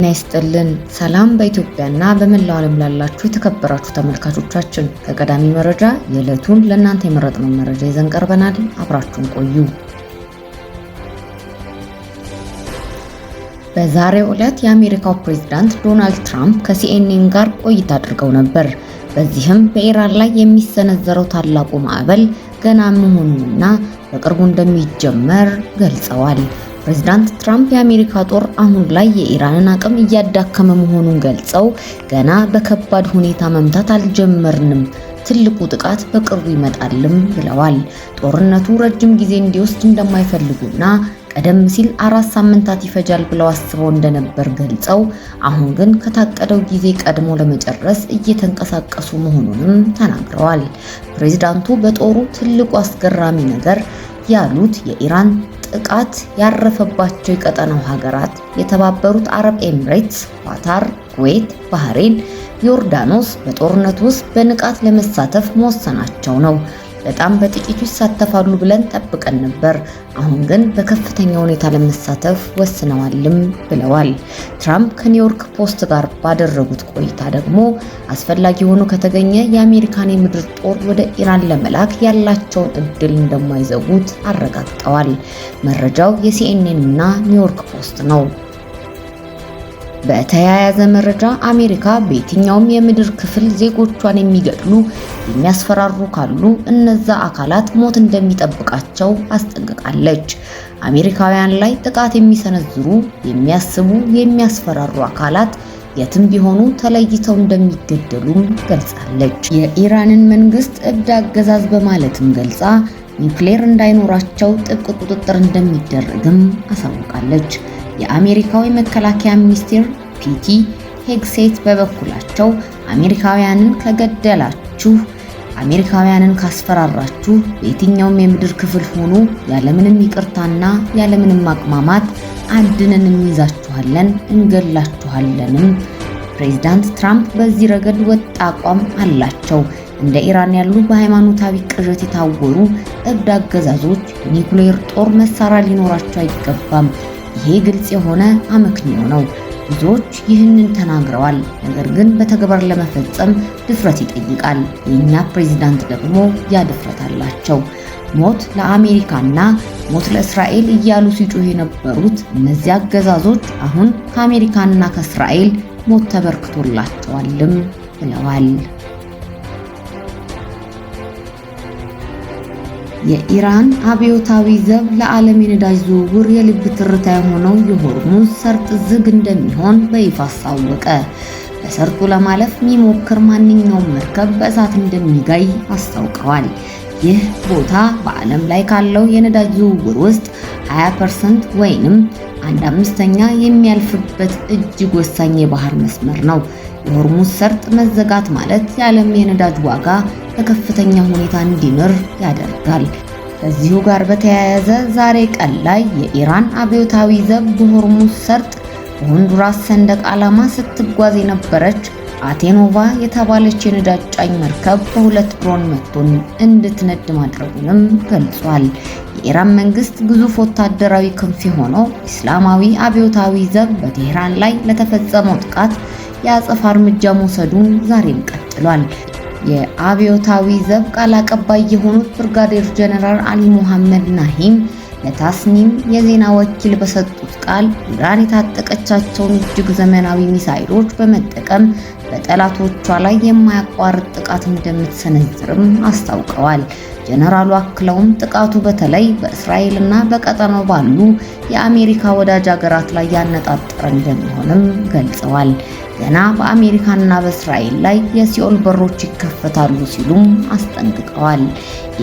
ይስጥልን። ሰላም በኢትዮጵያና በመላው ዓለም ላላችሁ የተከበራችሁ ተመልካቾቻችን፣ ከቀዳሚ መረጃ የዕለቱን ለእናንተ የመረጥነውን መረጃ ይዘን ቀርበናል። አብራችሁን ቆዩ። በዛሬው ዕለት የአሜሪካው ፕሬዝዳንት ዶናልድ ትራምፕ ከሲኤንኤን ጋር ቆይታ አድርገው ነበር። በዚህም በኢራን ላይ የሚሰነዘረው ታላቁ ማዕበል ገና መሆኑንና በቅርቡ እንደሚጀመር ገልጸዋል። ፕሬዝዳንት ትራምፕ የአሜሪካ ጦር አሁን ላይ የኢራንን አቅም እያዳከመ መሆኑን ገልጸው ገና በከባድ ሁኔታ መምታት አልጀመርንም፣ ትልቁ ጥቃት በቅርቡ ይመጣልም ብለዋል። ጦርነቱ ረጅም ጊዜ እንዲወስድ እንደማይፈልጉና ቀደም ሲል 4 ሳምንታት ይፈጃል ብለው አስበው እንደነበር ገልጸው አሁን ግን ከታቀደው ጊዜ ቀድሞ ለመጨረስ እየተንቀሳቀሱ መሆኑንም ተናግረዋል። ፕሬዝዳንቱ በጦሩ ትልቁ አስገራሚ ነገር ያሉት የኢራን ጥቃት ያረፈባቸው የቀጠናው ሀገራት የተባበሩት አረብ ኤምሬትስ፣ ኳታር፣ ኩዌት፣ ባህሬን፣ ዮርዳኖስ በጦርነቱ ውስጥ በንቃት ለመሳተፍ መወሰናቸው ነው። በጣም በጥቂቱ ይሳተፋሉ ብለን ጠብቀን ነበር። አሁን ግን በከፍተኛ ሁኔታ ለመሳተፍ ወስነዋልም ብለዋል። ትራምፕ ከኒውዮርክ ፖስት ጋር ባደረጉት ቆይታ ደግሞ አስፈላጊ ሆኖ ከተገኘ የአሜሪካን የምድር ጦር ወደ ኢራን ለመላክ ያላቸውን እድል እንደማይዘጉት አረጋግጠዋል። መረጃው የሲኤንኤን እና ኒውዮርክ ፖስት ነው። በተያያዘ መረጃ አሜሪካ በየትኛውም የምድር ክፍል ዜጎቿን የሚገድሉ፣ የሚያስፈራሩ ካሉ እነዛ አካላት ሞት እንደሚጠብቃቸው አስጠንቅቃለች። አሜሪካውያን ላይ ጥቃት የሚሰነዝሩ፣ የሚያስቡ፣ የሚያስፈራሩ አካላት የትም ቢሆኑ ተለይተው እንደሚገደሉም ገልጻለች። የኢራንን መንግስት እብድ አገዛዝ በማለትም ገልጻ ኒውክሌር እንዳይኖራቸው ጥብቅ ቁጥጥር እንደሚደረግም አሳውቃለች። የአሜሪካው የመከላከያ ሚኒስቴር ፒቲ ሄግሴት በበኩላቸው አሜሪካውያንን ከገደላችሁ፣ አሜሪካውያንን ካስፈራራችሁ በየትኛውም የምድር ክፍል ሆኖ ያለምንም ይቅርታና ያለምንም ማቅማማት አድነን እንይዛችኋለን፣ እንገላችኋለንም። ፕሬዝዳንት ትራምፕ በዚህ ረገድ ወጥ አቋም አላቸው። እንደ ኢራን ያሉ በሃይማኖታዊ ቅዠት የታወሩ እብድ አገዛዞች የኒውክሌር ጦር መሳሪያ ሊኖራቸው አይገባም። ይሄ ግልጽ የሆነ አመክንዮ ነው። ብዙዎች ይህንን ተናግረዋል። ነገር ግን በተግባር ለመፈጸም ድፍረት ይጠይቃል። የእኛ ፕሬዝዳንት ደግሞ ያ ድፍረት አላቸው። ሞት ለአሜሪካና ሞት ለእስራኤል እያሉ ሲጮህ የነበሩት እነዚህ አገዛዞች አሁን ከአሜሪካና ከእስራኤል ሞት ተበርክቶላቸዋልም ብለዋል። የኢራን አብዮታዊ ዘብ ለዓለም የነዳጅ ዝውውር የልብ ትርታ የሆነው የሆርሙዝ ሰርጥ ዝግ እንደሚሆን በይፋ አስታወቀ። በሰርጡ ለማለፍ የሚሞክር ማንኛውም መርከብ በእሳት እንደሚጋይ አስታውቀዋል። ይህ ቦታ በዓለም ላይ ካለው የነዳጅ ዝውውር ውስጥ 20% ወይንም 1/5 የሚያልፍበት እጅግ ወሳኝ የባህር መስመር ነው። የሆርሙዝ ሰርጥ መዘጋት ማለት የዓለም የነዳጅ ዋጋ በከፍተኛ ሁኔታ እንዲንር ያደርጋል። ከዚሁ ጋር በተያያዘ ዛሬ ቀን ላይ የኢራን አብዮታዊ ዘብ በሆርሙዝ ሰርጥ በሆንዱራስ ሰንደቅ ዓላማ ስትጓዝ የነበረች አቴኖቫ የተባለች የነዳጅ ጫኝ መርከብ በሁለት ድሮን መትቶ እንድትነድ ማድረጉንም ገልጿል። የኢራን መንግስት ግዙፍ ወታደራዊ ክንፍ የሆነው እስላማዊ አብዮታዊ ዘብ በቴህራን ላይ ለተፈጸመው ጥቃት የአጸፋ እርምጃ መውሰዱን ዛሬም ቀጥሏል። የአብዮታዊ ዘብ ቃል አቀባይ የሆኑት ብርጋዴር ጀነራል አሊ ሙሐመድ ናሂም ለታስኒም የዜና ወኪል በሰጡት ቃል ኢራን የታጠቀቻቸውን እጅግ ዘመናዊ ሚሳይሎች በመጠቀም በጠላቶቿ ላይ የማያቋርጥ ጥቃት እንደምትሰነዝርም አስታውቀዋል። ጀነራሉ አክለውም ጥቃቱ በተለይ በእስራኤልና በቀጠናው ባሉ የአሜሪካ ወዳጅ ሀገራት ላይ ያነጣጠረ እንደሚሆንም ገልጸዋል። ገና በአሜሪካና በእስራኤል ላይ የሲኦል በሮች ይከፈታሉ ሲሉም አስጠንቅቀዋል።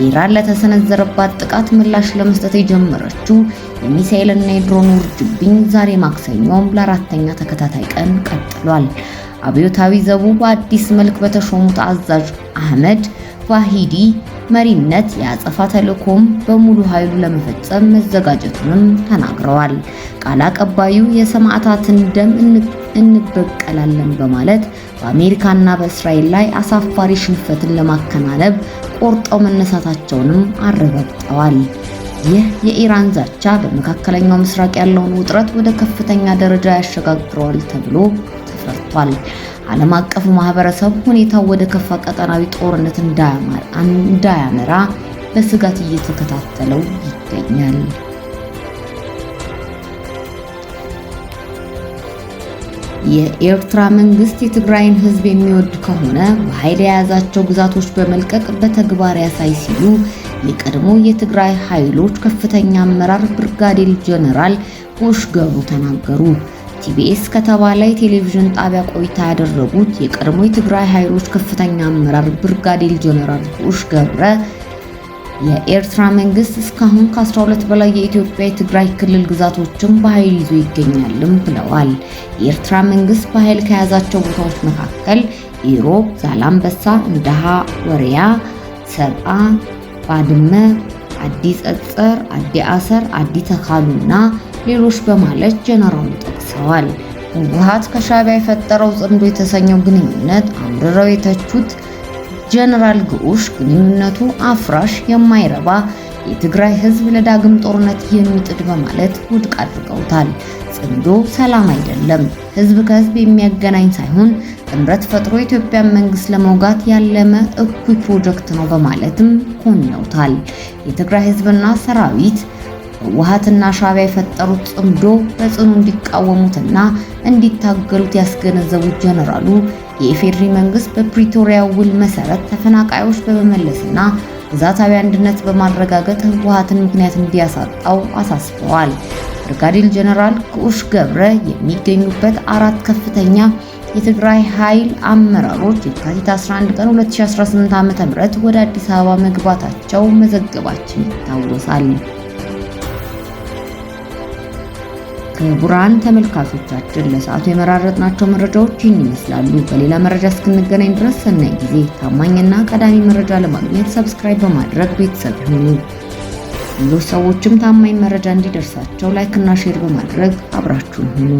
ኢራን ለተሰነዘረባት ጥቃት ምላሽ ለመስጠት የጀመረችው የሚሳኤልና የድሮን ውርጅብኝ ዛሬ ማክሰኞም ለአራተኛ ተከታታይ ቀን ቀጥሏል። አብዮታዊ ዘቡ በአዲስ መልክ በተሾሙት አዛዥ አህመድ ቫሂዲ መሪነት የአጸፋ ተልዕኮም በሙሉ ኃይሉ ለመፈጸም መዘጋጀቱንም ተናግረዋል። ቃል አቀባዩ የሰማዕታትን ደም እንበቀላለን በማለት በአሜሪካና በእስራኤል ላይ አሳፋሪ ሽንፈትን ለማከናነብ ቆርጠው መነሳታቸውንም አረጋግጠዋል። ይህ የኢራን ዛቻ በመካከለኛው ምስራቅ ያለውን ውጥረት ወደ ከፍተኛ ደረጃ ያሸጋግረዋል ተብሎ ተፈርቷል። ዓለም አቀፉ ማህበረሰብ ሁኔታው ወደ ከፋ ቀጠናዊ ጦርነት እንዳያመራ በስጋት እየተከታተለው ይገኛል። የኤርትራ መንግስት የትግራይን ህዝብ የሚወድ ከሆነ በኃይል የያዛቸው ግዛቶች በመልቀቅ በተግባር ያሳይ ሲሉ የቀድሞ የትግራይ ኃይሎች ከፍተኛ አመራር ብርጋዴር ጀነራል ጎሽ ገብሩ ተናገሩ። ቲቢኤስ ከተባለ የቴሌቪዥን ጣቢያ ቆይታ ያደረጉት የቀድሞ የትግራይ ኃይሎች ከፍተኛ አመራር ብርጋዴር ጀነራል ጎሽ ገብረ የኤርትራ መንግስት እስካሁን ከ12 በላይ የኢትዮጵያ የትግራይ ክልል ግዛቶችን በኃይል ይዞ ይገኛልም ብለዋል። የኤርትራ መንግስት በኃይል ከያዛቸው ቦታዎች መካከል ኢሮብ፣ ዛላምበሳ፣ እንደሃ ወሪያ፣ ሰብአ፣ ባድመ፣ አዲ ጸጸር፣ አዲ አሰር፣ አዲ ተካሉና ሌሎች በማለት ጀነራሉ ጠቅሰዋል። ህወሓት ከሻዕቢያ የፈጠረው ጽምዶ የተሰኘው ግንኙነት አምርረው የተቹት ጀነራል ግዑሽ ግንኙነቱ አፍራሽ፣ የማይረባ፣ የትግራይ ህዝብ ለዳግም ጦርነት የሚጥድ በማለት ውድቅ አድርገውታል። ጽምዶ ሰላም አይደለም፣ ህዝብ ከህዝብ የሚያገናኝ ሳይሆን ጥምረት ፈጥሮ የኢትዮጵያን መንግስት ለመውጋት ያለመ እኩይ ፕሮጀክት ነው በማለትም ኮንነውታል። የትግራይ ህዝብና ሰራዊት ህወሓትና ሻዕቢያ የፈጠሩት ጽምዶ በጽኑ እንዲቃወሙትና እንዲታገሉት ያስገነዘቡት ጀነራሉ የኢፌዴሪ መንግስት በፕሪቶሪያ ውል መሰረት ተፈናቃዮች በመመለስና ግዛታዊ አንድነት በማረጋገጥ ህወሓትን ምክንያት እንዲያሳጣው አሳስበዋል። ብርጋዴር ጀነራል ግዑሽ ገብረ የሚገኙበት አራት ከፍተኛ የትግራይ ኃይል አመራሮች የካቲት 11 ቀን 2018 ዓ.ም ወደ አዲስ አበባ መግባታቸው መዘገባችን ይታወሳል። ክቡራን ተመልካቾቻችን ለሰዓቱ የመራረጥናቸው መረጃዎች ይህን ይመስላሉ። በሌላ መረጃ እስክንገናኝ ድረስ ሰናይ ጊዜ። ታማኝና ቀዳሚ መረጃ ለማግኘት subscribe በማድረግ ቤተሰብ ይሁኑ። ሌሎች ሰዎችም ታማኝ መረጃ እንዲደርሳቸው like እና share በማድረግ አብራችሁን ሁኑ።